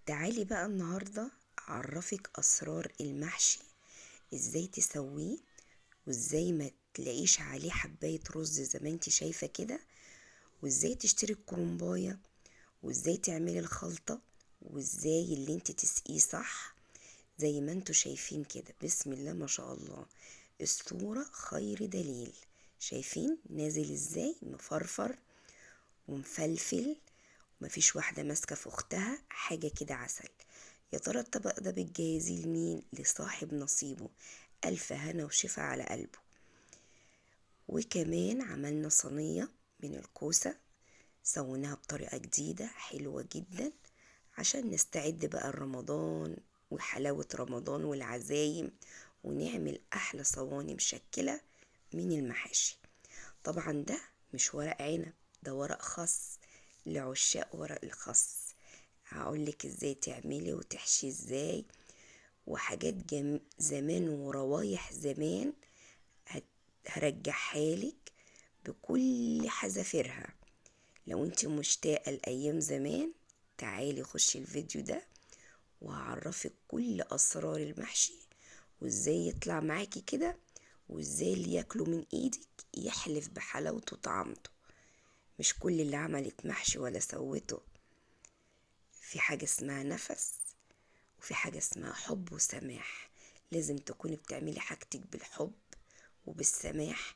تعالي بقى النهاردة أعرفك أسرار المحشي، إزاي تسويه وإزاي ما تلاقيش عليه حباية رز زي ما انت شايفة كده، وإزاي تشتري الكرنباية، وإزاي تعملي الخلطة، وإزاي اللي انت تسقيه صح زي ما انتوا شايفين كده. بسم الله ما شاء الله، الصورة خير دليل. شايفين نازل ازاي مفرفر ومفلفل، ومفيش واحدة ماسكة في اختها، حاجة كده عسل. يا ترى الطبق ده بتجهزيه لمين؟ لصاحب نصيبه، ألف هنا وشفا على قلبه. وكمان عملنا صينية من الكوسة، سويناها بطريقة جديدة حلوة جدا عشان نستعد بقى لرمضان وحلاوة رمضان والعزايم، ونعمل أحلى صواني مشكلة من المحاشي. طبعا ده مش ورق عنب، ده ورق خس، لعشاق ورق الخس. هقولك ازاي تعملي وتحشي ازاي، وحاجات زمان وروايح زمان هرجعها لك بكل حذافيرها. لو انت مشتاقة لأيام زمان تعالي خشي الفيديو ده وهعرفك كل أسرار المحشي، وازاي يطلع معاكي كده، وازاي اللي ياكله من ايدك يحلف بحلاوته وطعمته. مش كل اللي عملت محشي ولا سوته. في حاجة اسمها نفس، وفي حاجة اسمها حب وسماح. لازم تكوني بتعملي حاجتك بالحب وبالسماح.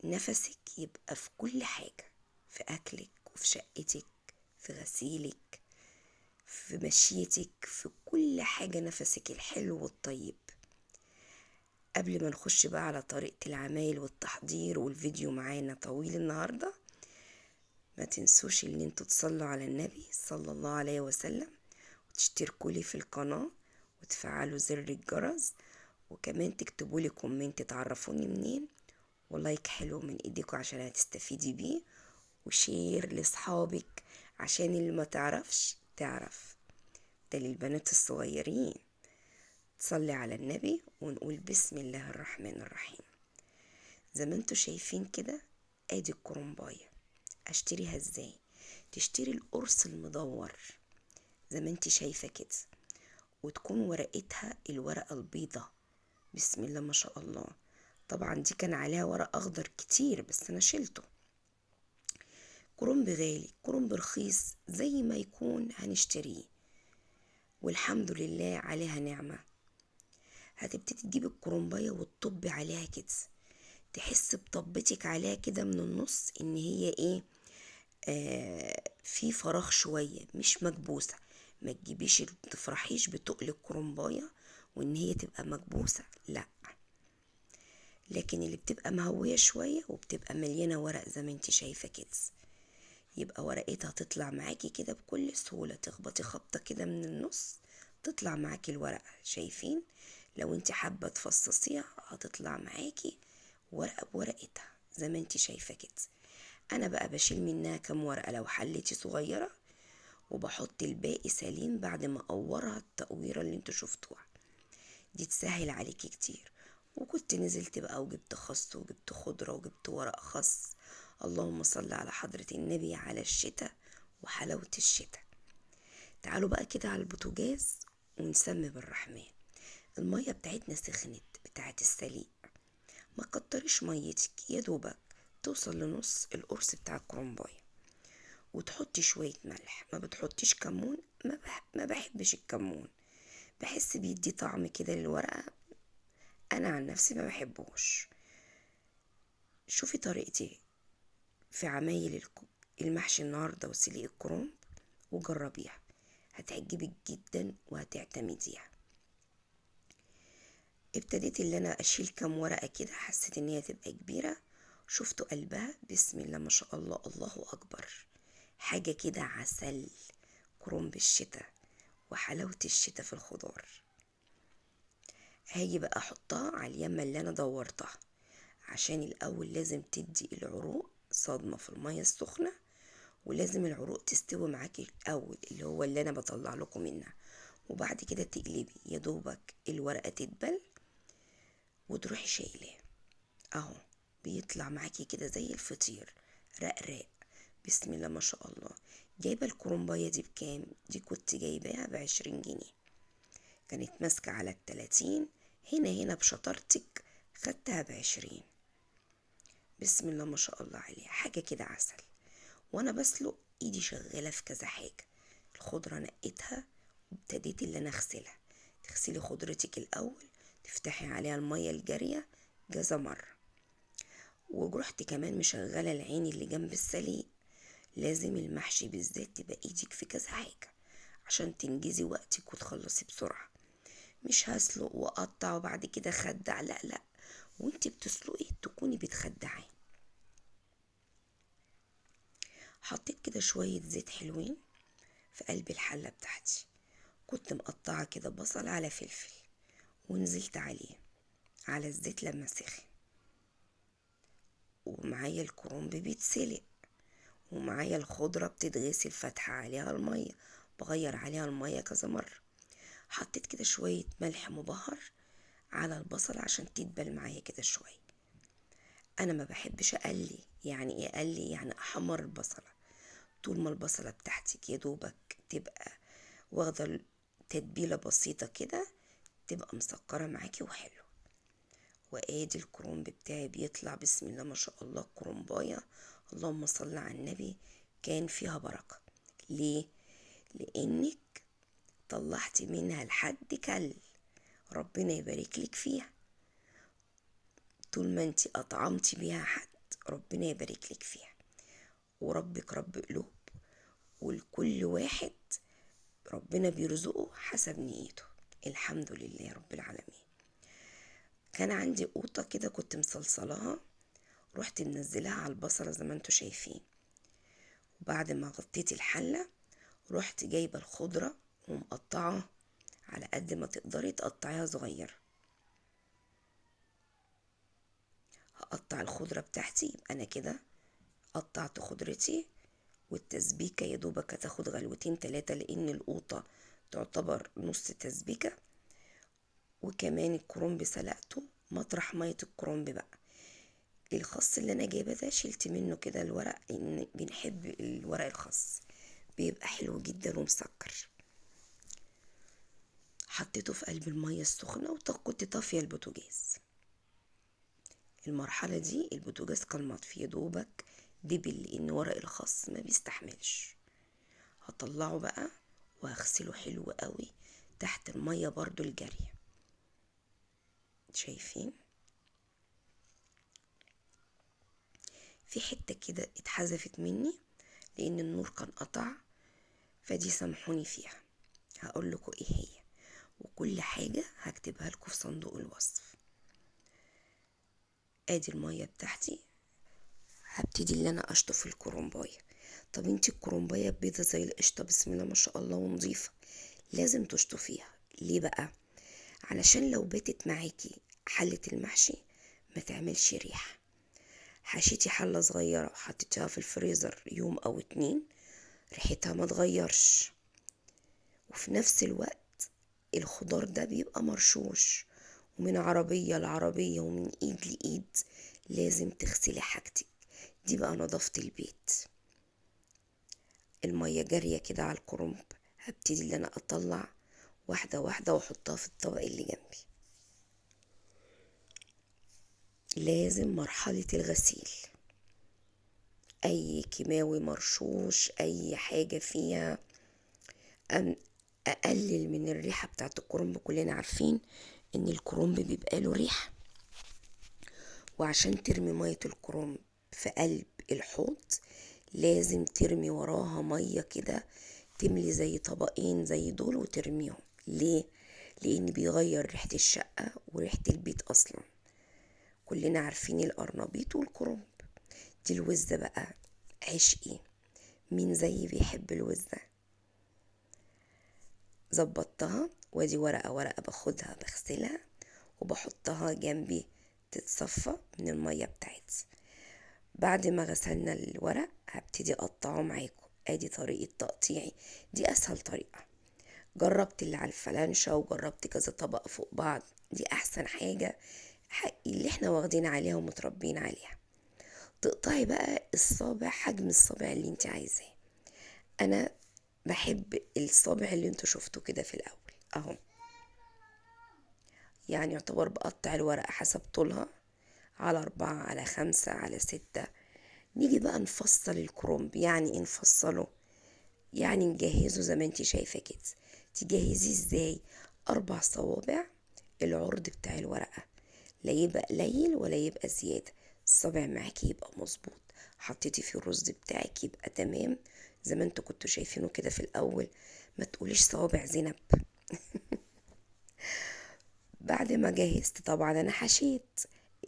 نفسك يبقى في كل حاجة، في أكلك وفي شقتك، في غسيلك، في مشيتك، في كل حاجة، نفسك الحلو والطيب. قبل ما نخش بقى على طريقة العمايل والتحضير، والفيديو معانا طويل النهاردة، ما تنسوش ان انتوا تصلوا على النبي صلى الله عليه وسلم، وتشتركوا لي في القناة، وتفعلوا زر الجرس، وكمان تكتبوا لي comment تعرفوني منين، و like حلو من ايديكم عشان هتستفيدي بيه، و share لاصحابك عشان اللي ما تعرفش تعرف. ده للبنات الصغيرين. تصلي على النبي ونقول بسم الله الرحمن الرحيم. زي ما انتوا شايفين كده ادي الكرنباية. اشتريها ازاي؟ تشتري القرص المدور زي ما انت شايفة كده، وتكون ورقتها الورقة البيضة. بسم الله ما شاء الله. طبعا دي كان عليها ورق اخضر كتير بس انا شلته. كرنب غالي كرنب رخيص زي ما يكون هنشتريه، والحمد لله عليها نعمة. هتبتدي تجيب الكرنباية وتطب عليها كده، تحس بطبتك عليها كده من النص ان هي ايه، في فراغ شوية، مش مكبوسة. ما تجيبيش تفرحيش بتقل الكرنباية وان هي تبقى مكبوسة، لا، لكن اللي بتبقى مهوية شوية وبتبقى مليانة ورق زي ما انت شايفة كده، يبقى ورقتها تطلع معاكي كده بكل سهولة. تخبطي خبطة كده من النص تطلع معاكي الورقة. شايفين؟ لو انت حابة تفصصيها هتطلع معاكي ورقة بورقتها زي ما انت شايفة كده. انا بقى بشيل منها كام ورقة لو حلتي صغيرة، وبحط الباقي سليم بعد ما اقورها التقويرة اللي انتوا شفتوها دي، تسهل عليكي كتير. وكنت نزلت بقى وجبت خس وجبت خضرة وجبت ورق خس. اللهم صل على حضرة النبي على الشتاء وحلاوة الشتاء. تعالوا بقى كده على البوتاجاز ونسمي بالرحمن. المية بتاعتنا سخنت بتاعت السليق، ما تكتريش ميتك، يا دوبك توصل لنص القرص بتاع الكرنباية، وتحطي شوية ملح. ما بتحطيش كمون، ما بحبش الكمون، بحس بيدي طعم كده للورقة، أنا عن نفسي ما بحبوش. شوفي طريقتي في عمايل المحشي النهاردة وسليق الكرنب وجربيها، هتعجبك جدا وهتعتمديها. ابتديت اللي انا اشيل كام ورقة كده، حسيت ان هي تبقى كبيرة. شفتوا قلبها؟ بسم الله ما شاء الله، الله اكبر، حاجة كده عسل. كرنب الشتاء وحلاوة الشتاء في الخضار. هاجي بقى احطها على اليمة اللي انا دورتها، عشان الاول لازم تدي العروق صدمة في المية السخنة، ولازم العروق تستوي معاكي الاول اللي هو اللي انا بطلع لكم منها، وبعد كده تقلبي يا دوبك الورقة تدبل وتروحي شايلاه. اهو بيطلع معاكي كده زي الفطير رقراق. بسم الله ما شاء الله. جايبة الكرنباية دي بكام؟ دي كنت جايباها ب20 جنيه، كانت ماسكة على 30. هنا بشطارتك خدتها ب20. بسم الله ما شاء الله عليها، حاجة كده عسل. وانا بسلق ايدي شغالة في كذا حاجة. الخضرة نقيتها وابتديت اللي انا اغسلها. تغسلي خضرتك الاول، تفتحي عليها المية الجارية كذا مرة. ورحت كمان مشغلة العين اللي جنب السليق. لازم المحشي بالذات تبقى ايدك في كذا حاجة عشان تنجزي وقتك وتخلصي بسرعة. مش هسلق واقطع وبعد كده خدع، لا لا، وانت بتسلقي تكوني بتخدعي. حطيت كده شوية زيت حلوين في قلب الحلة بتاعتي، كنت مقطعة كده بصل على فلفل ونزلت عليه على الزيت لما سخن. ومعايا الكرنب بيتسلق، ومعايا الخضرة بتتغسل فاتحة عليها المية، بغير عليها المية كذا مرة. حطيت كده شوية ملح مبهر على البصل عشان تدبل معايا كده شوية. أنا ما بحبش أقلي، يعني إيه أقلي؟ يعني أحمر البصلة. طول ما البصلة بتاعتك يا دوبك تبقى واخدة تتبيلة بسيطة كده تبقى مسكرة معاكي وحلو. وادي الكرنب بتاعي بيطلع بسم الله ما شاء الله. الكرنباية اللهم صل على النبي كان فيها بركة. ليه؟ لانك طلعتي منها لحد كل، ربنا يبارك لك فيها. طول ما انتي اطعمتي بيها حد ربنا يبارك لك فيها. وربك رب قلوب، ولكل واحد ربنا بيرزقه حسب نيته. الحمد لله رب العالمين. كان عندي قوطة كده كنت مصلصلاها، رحت منزلها على البصلة زي ما انتوا شايفين. وبعد ما غطيت الحلة رحت جايبة الخضرة ومقطعة على قد ما تقدري تقطعيها صغيرة. هقطع الخضرة بتاعتي، يبقى انا كده قطعت خضرتي. والتسبيكة يا دوبك هتاخد غلوتين تلاتة لان القوطة تعتبر نص تسبيكة. وكمان الكرنب سلقته مطرح مية الكرنب بقى. الخس اللي انا جايباه ده شلت منه كده الورق، لان بنحب الورق الخس بيبقى حلو جدا ومسكر. حطيته في قلب المية السخنة وكنت طافية البوتاجاز. المرحلة دي البوتاجاز كان مطفي يا دوبك دبل، لان ورق الخس ما بيستحملش. هطلعه بقى وهغسله حلو قوي تحت المية برضو الجارية. شايفين في حتة كده اتحذفت مني لان النور كان قطع، فدي سامحوني فيها، هقول لكم ايه هي، وكل حاجة هكتبها لكم في صندوق الوصف. ادي المية بتاعتي. هبتدي اللي انا اشطف الكرنباية. طب انتي الكرنباية بيضة زي القشطة بسم الله ما شاء الله ونظيفة، لازم تشطفيها. ليه بقى؟ علشان لو باتت معاكي حلة المحشي ما تعملش ريحة. حشيتي حلة صغيرة وحطيتيها في الفريزر يوم او 2 ريحتها ما تغيرش. وفي نفس الوقت الخضار ده بيبقى مرشوش، ومن عربية لعربية ومن ايد لايد، لازم تغسلي حاجتك. دي بقى نظافة البيت. المية جارية كده على الكرنب، هبتدي ان انا اطلع واحدة واحدة واحطها في الطبق اللي جنبي. لازم مرحلة الغسيل، اي كيماوي مرشوش اي حاجة فيها اقلل من الريحة بتاعت الكرنب. كلنا عارفين ان الكرنب بيبقى له ريحة، وعشان ترمي مية الكرنب في قلب الحوض لازم ترمي وراها مية كده، تملي زي طبقين زي دول وترميهم. ليه؟ لان بيغير ريحة الشقة وريحة البيت اصلا. كلنا عارفين القرنبيط والكرنب. دي الوزة بقى عشقي، مين زيي بيحب الوزة؟ ظبطتها، وادي ورقة ورقة باخدها بغسلها وبحطها جنبي تتصفى من المية بتاعتي. بعد ما غسلنا الورق هبتدي اقطعه معاكم. ادي طريقة تقطيعي، دي اسهل طريقة. جربت اللي على الفلانشة وجربت كذا طبق فوق بعض، دي احسن حاجة اللي احنا واخدين عليها ومتربيين عليها. تقطعي بقى الصابع حجم الصابع اللي انت عايزاه. انا بحب الصابع اللي انتوا شفتوه كده في الاول اهو، يعني يعتبر بقطع الورقة حسب طولها على 4 على 5 على 6. نيجي بقى نفصل الكرنب. يعني ايه نفصله؟ يعني نجهزه زي ما انت شايفة كده. تجهزيه ازاي؟ 4 صوابع العرض بتاع الورقة، لا يبقى قليل ولا يبقى زيادة، الصابع معاكي يبقى مظبوط، حطيتي فيه الرز بتاعك يبقى تمام زي ما انتوا كنتوا شايفينه كده في الأول. ما تقوليش صوابع زينب. بعد ما جهزت طبعا انا حشيت،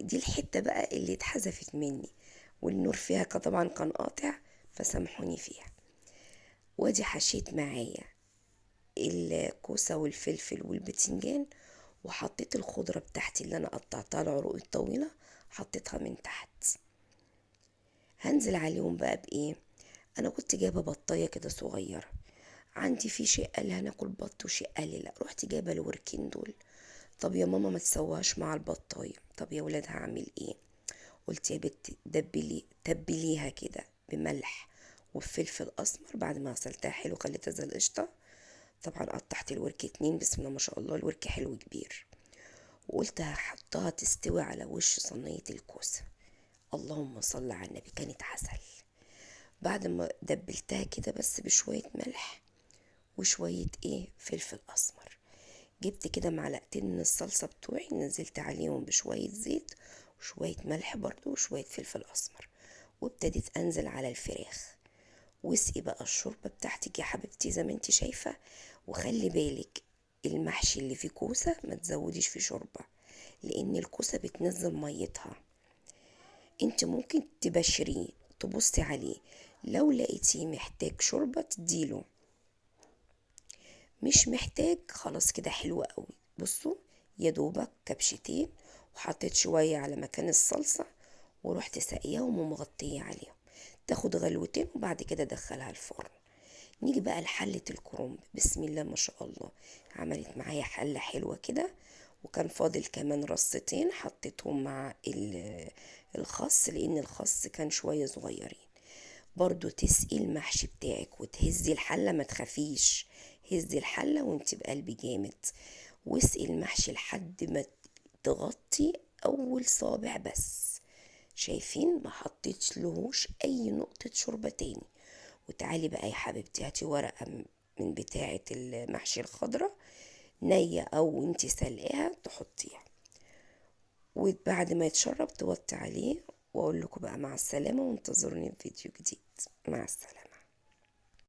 دي الحتة بقى اللي اتحذفت مني والنور فيها طبعا كان قاطع فسامحوني فيها. وادي حشيت معايا الكوسة والفلفل والبتنجان، وحطيت الخضرة بتاعتي اللي انا قطعتها العروق الطويلة حطيتها من تحت. هنزل عليهم بقى بايه؟ انا كنت جايبة بطاية كده صغيرة، عندي في شيء قال هناكل بط وشيء قال لي لا، رحت جايبة الوركين دول. طب يا ماما ما تسويهاش مع البطاية، طب يا ولاد هعمل ايه؟ قلت يا بت تبليها كده بملح وفلفل اسمر بعد ما غسلتها حلو خليتها زي القشطه. طبعا قطعت الورك 2، بسم الله ما شاء الله الورك حلو كبير، وقلت هحطها تستوي على وش صينيه الكوسه. اللهم صل على النبي، كانت عسل. بعد ما دبلتها كده بس بشويه ملح وشويه فلفل اسمر، جبت كده معلقتين من الصلصه بتوعي نزلت عليهم بشويه زيت وشويه ملح برضو وشويه فلفل اسمر، وابتديت انزل على الفراخ. واسقي بقى الشوربه بتاعتك يا حبيبتي زي ما انت شايفه. وخلي بالك المحشي اللي فيه كوسه ما تزوديش فيه شوربه، لان الكوسه بتنزل ميتها. انت ممكن تبشريه تبصي عليه، لو لقيتيه محتاج شوربه تديله، مش محتاج خلاص كده حلو قوي. بصوا يا دوبك كبشتين، وحطيت شويه على مكان الصلصه ورحت ساقياهم ومغطيه عليهم، تاخد غلوتين وبعد كده ادخلها الفرن. نيجي بقى لحلة الكرنب، بسم الله ما شاء الله عملت معايا حلة حلوة كده، وكان فاضل كمان رصتين حطيتهم مع الخس لان الخس كان شوية صغيرين. برضو تسقي المحشي بتاعك وتهزي الحلة، ما تخافيش، هزي الحلة وانت بقلب جامد، واسقي المحشي لحد ما تغطي اول صابع بس. شايفين ما حطيتش لهوش اي نقطة شوربة تاني. وتعالي بقى يا حبيبتي هاتي ورقة من بتاعة المحشي الخضرة نية او انتي سلقاها تحطيها، وبعد ما يتشرب توطي عليه. واقول لكم بقى مع السلامة، وانتظروني في فيديو جديد. مع السلامة.